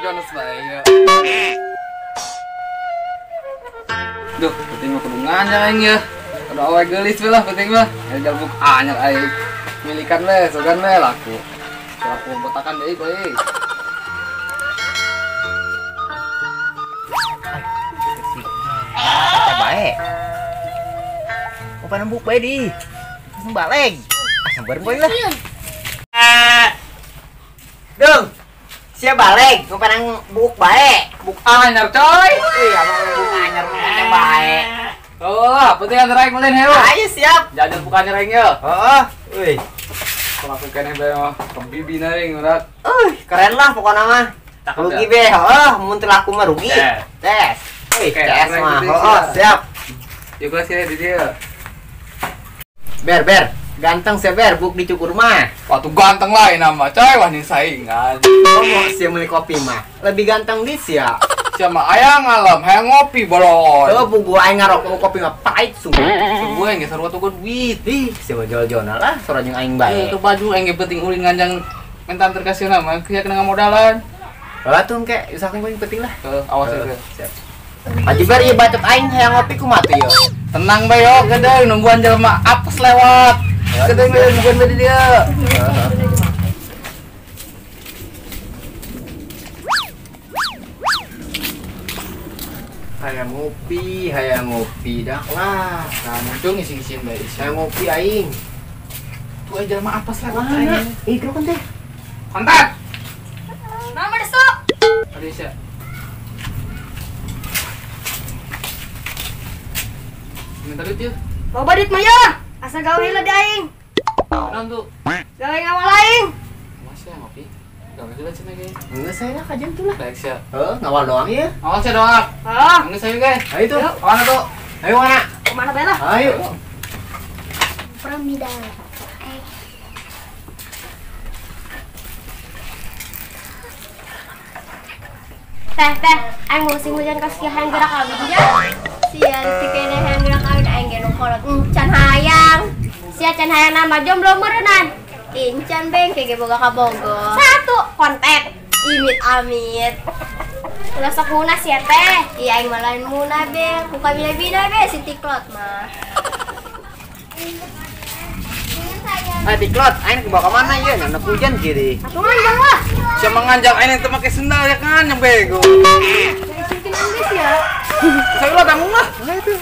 Jonas bae ya. Duh, penting mah kudu nganjang aing ya. Kudu awe geulis we lah penting mah. Ya jalbuk anyar aing. Milikan we, sogan we laku. Laku botakan deui ku aing. Kata bae. Opan nembuk bae di. Langsung baleg. Ah, sambar boy lah. Dung. Sia baleg, opan buk bae. Buk anyar coy. Iya, abang buk anyar mah bae. Oh, penting antar aing ulin heyo. Ayo siap. Jajan buk anyar aing ye. Heeh. Euy. Kalau aku keneh bae mah kebibi aing urat. Euy, keren lah pokona mah. Rugi be, heeh, mun teu laku mah rugi. Tes. Euy, tes mah. Heeh, siap. Yuk kelas ya di dia. Ber, ber. Ganteng sih ber, buk dicukur mah. Waktu ganteng lah ini mah, coy, wah ini saingan. Oh, sih beli kopi mah. Lebih ganteng di sia. Siapa ayang ngalam, hayang ngopi bolon. Oh, buku aing ngarokok kopi mah pahit sungguh. Sungguh aing sarua tuh duit. Ih, sia jual-jualna lah, sora jeung aing bae. Itu baju aing ge penting ulin nganjang mentan terkasihna mah, kieu kena ngamodalan. Lah tuh engke usahakeun paling penting lah. Heeh, awas ya. Siap. Haji ber ieu bacot aing hayang ngopi kumaha tuh ieu. Tenang bae yo, gede nungguan jelema apes lewat. Gede nungguan bae di dia. Hayang ngopi dah lah. Nah, muncul ngisi-ngisiin bae. Hayang ngopi aing. Tuh aja jelema apes lewat. Ih, gerokan teh. Kontak. Mama desuk. Aduh, Isya. Minta duit ya? Loba duit mah ya. Asa gawe heula di aing. Naon tuh? Gawe ngawal aing. Masih ya ngopi. Gawe heula cenah ge. Geus saya lah kajian tuh lah. Baik sia. Heuh, ngawal doang ya. Ngawal sia doang. Heeh. Geus ayo ge. Ayo tuh. Mana tuh? Ayo mana? Kemana bae lah? Ayo. Pramida. Teh, teh, aing musim hujan kasih hayang gerak kawin ya. Sia tikene hayang gerak kawin aing ge nu kolot can hayang. Sia can hayang nama jomblo meureunnan. Incan beng ge boga kabogo. Satu kontak. Imit amit. Ulah sok munah sia teh. Iya aing mah lain munah beng. Buka bina-bina be si tiklot mah. Ah tiklot, aing bawa ke mana ieu? Nana hujan kiri. Atuh nganjang lah. Sia menganjang aing teu make sendal ya kan yang bego. Cincin geus ya. Saya lah tanggung lah. Nah itu.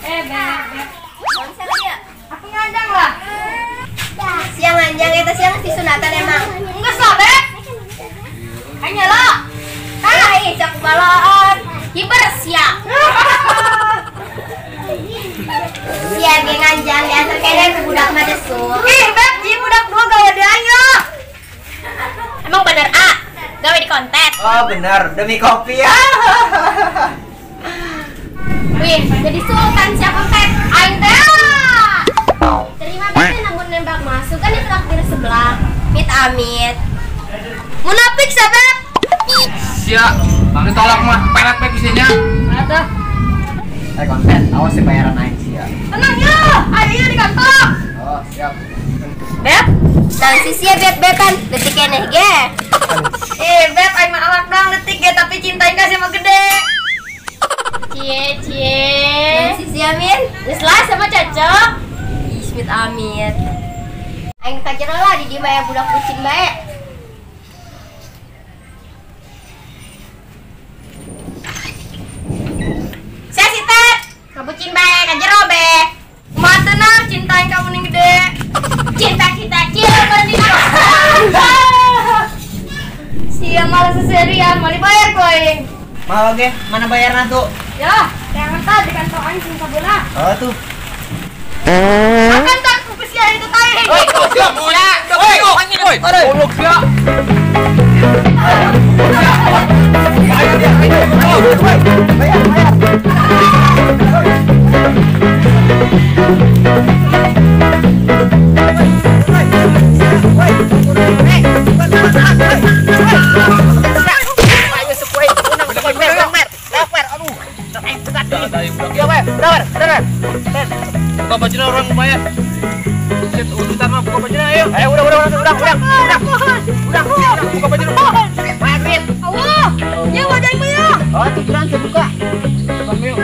Eh, beb. Aku nganjang lah. Siang nganjang eta siang disunatan emang. Enggak lah, beb. Aing nyala. Tah, ih cak balaan. Hiber sia. Sia ge nganjang diantar kene ku budak mah desuk. Ih, beb, ieu budak dua gawe di aing ya. Emang bener A? Gawe di konten. Oh, bener, demi kopi ya. Wih, jadi sultan sia konten. Aing teh. Terima kasih namun nembak masuk kan ditraktir sebelah. Mit amit. Munafik sia, beb. Sia, ditolak mah pelet pe isinya. Ada. Eh konten, awas sih bayaran aing sia. Tenang ya, aing di kantor. Oh, siap. Beb, dan sisi ya beb-beban detik keneh ge. Eh, beb aing mah awak doang detik ge tapi cintain ka sama gede. Cie cie. Dan sisi amin, geus lah sama cocok. Ismit amit. Aing kajero lah di dieu mah budak bucin bae. Sia si teh, ngabucin bae kajero be. Kumaha tenang cintain kamu ning gede. Cinta-cinta cinta berarti. Sia malah seserian, mau dibayar ku aing. Mau oke, mana bayarna tuh? Ya, jangan tadi di kantong aing sing sabelah. Oh tuh. Akan tak ku sia itu tae. Oi, sia, oi, oi, goblok sia. Ayo dia, ayo. Bayar, bayar. Ayo sepoi, unang sepoi, mer, mer, aduh. Tai budak. Iya, we. Udah, udah. Buka bajuna orang lumayan. Set urutan mah buka bajuna ayo. Ayo udah. Udah. Buka bajuna. Main duit. Allah. Ya wajah ibu ya. Oh, tujuan saya buka. Depan yuk.